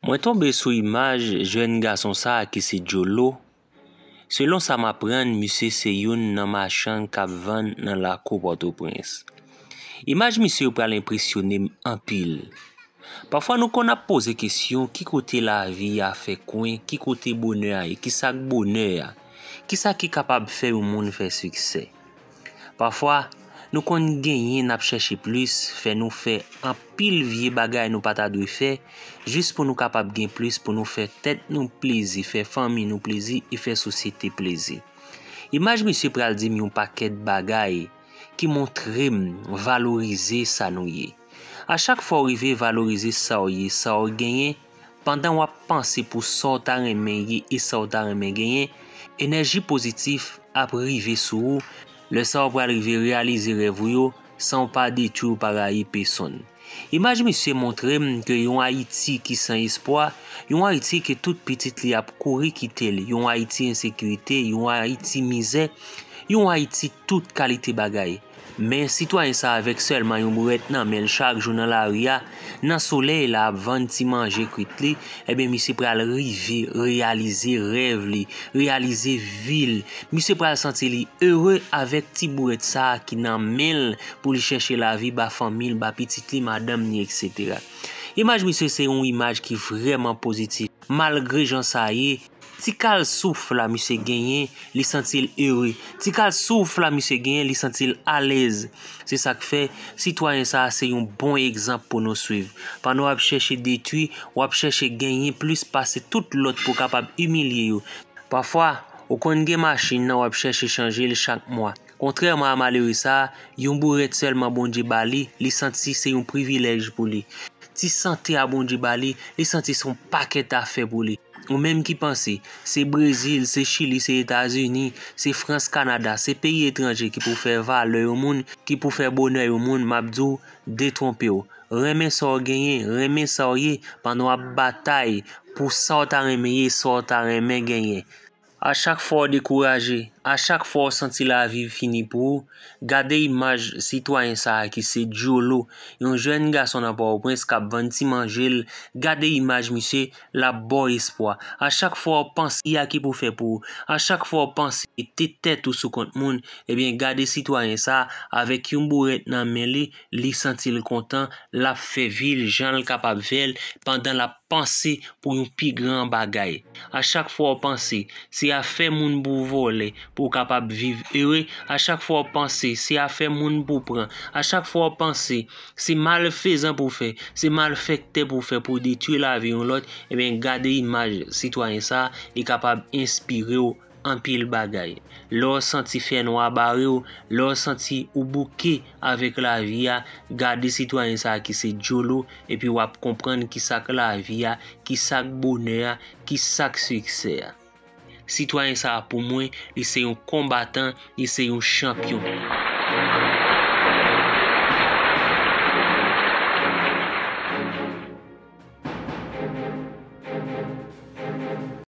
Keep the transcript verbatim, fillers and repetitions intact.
Mwen tonbe sou imaj jèn gason sa a ki se Jolo. Selon sa m aprann, misye se youn nan machann k ap vann nan lakou Pòtoprens. Imaj misye yo pral enpresyone m anpil. Pafwa nou konn ap poze kesyon, ki kote lavi a fè kwen, ki kote bonè a ye, ki sa k bonè a, ki sa ki kapab fè yon moun fè siksè. Pafwa, nou konn genyen n ap chèche plis, fè nou fè anpil vye bagay nou pa ta dwe fè, jis pou nou kapab gen plis, pou nou fè tèt nou plezi, fè fanmi nou plezi e fè sosyete plezi. Imaj misye pral di m yon pakèt bagay ki montre m valorize sa nou ye. A chak fwa w rive valorize sa w ye, sa w genyen, pandan w ap panse pou sa w ta renmen ye e sa w ta renmen genyen, enèji pozitif ap rive sou ou. Lè sa a w pral rive reyalize rèv ou yo san w pa detwi ou pa rayi pesonn. Imaj misye montre m ke yon Ayiti ki san espwa, yon Ayiti ke tout pitit li ap kouri kite l, yon Ayiti ensekirite, yon Ayiti mizè, yon Ayiti tout kalite bagay. Men sitwayen sa avèk sèlman yon bourèt nan men l chak jou nan lari a, nan solèy la ap vann ti manje kwit li, ebyen misye pral rive reyalize rèv li, reyalize vi l. Misye pral santi li ere avèk ti bourèt sa a ki nan men l pou li chèche lavi ba fanmi l, ba pitit li, madanm li, etsetera. Imaj misye se yon imaj ki vrèman pozitif. Malgre jan sa ye, ti kal souf la misye genyen, li santi l ere. Ti kal souf la misye genyen, li santi l alèz. Se sa k fè, sitwayen sa a se yon bon egzanp pou nou swiv. Pandan w ap chèche detwi, w ap chèche genyen plis pase tout lòt pou w kapab imilye yo. Pafwa, ou konn gen machin nan w ap chèche chanje l chak mwa. Kontrèman a malere sa a, yon bourèt sèlman Bondye ba li, li santi se yon privilèj pou li. Ti sante a Bondye ba li, li santi se yon pakèt afè pou li. Ou menm ki panse, se Brezil, se Chili, se Etazini, se Frans, Kanada, se peyi etranje ki pou fè valè yon moun, ki pou fè bonè yon moun, m ap di w, detwonpe w. Renmen sa w genyen, renmen sa w ye, pandan w ap batay pou sa w ta renmen ye, sa w ta renmen genyen. A chak fwa w dekouraje, a chak fwa w santi lavi fini pou ou, gade imaj sitwayen sa a ki se Jolo, yon jèn gason nan Pòtoprens k ap vann ti manje l. Gade imaj misye, l ap ba w espwa. A chak fwa w panse a ki pou fè pou ou, a chak fwa w panse mete tèt ou sou kont moun, ebyen gade sitwayen sa a avèk yon bourèt nan men li, li santi l kontan, l ap fè vi l jan l kapab fè l pandan l ap panse pou yon pi gran bagay. A chak fwa w panse se afè moun pou w vòlè pou w kapab viv ere, a chak fwa w panse se afè moun pou w pran, a chak fwa w panse se malfezan pou w fè, se malfèktè pou w fè pou w detwi lavi yon lòt, ebyen gade imaj sitwayen sa a, li kapab enspire w anpil bagay. Lè w santi fènwa bare w, lè w santi ou bouke avèk lavi a, gade sitwayen sa a ki se Jolo, epi w ap konprann kisa k lavi a, kisa k bonè a, kisa k siksè a. Sitwayen sa a pou mwen, li se yon konbatan, li se yon chanpyon.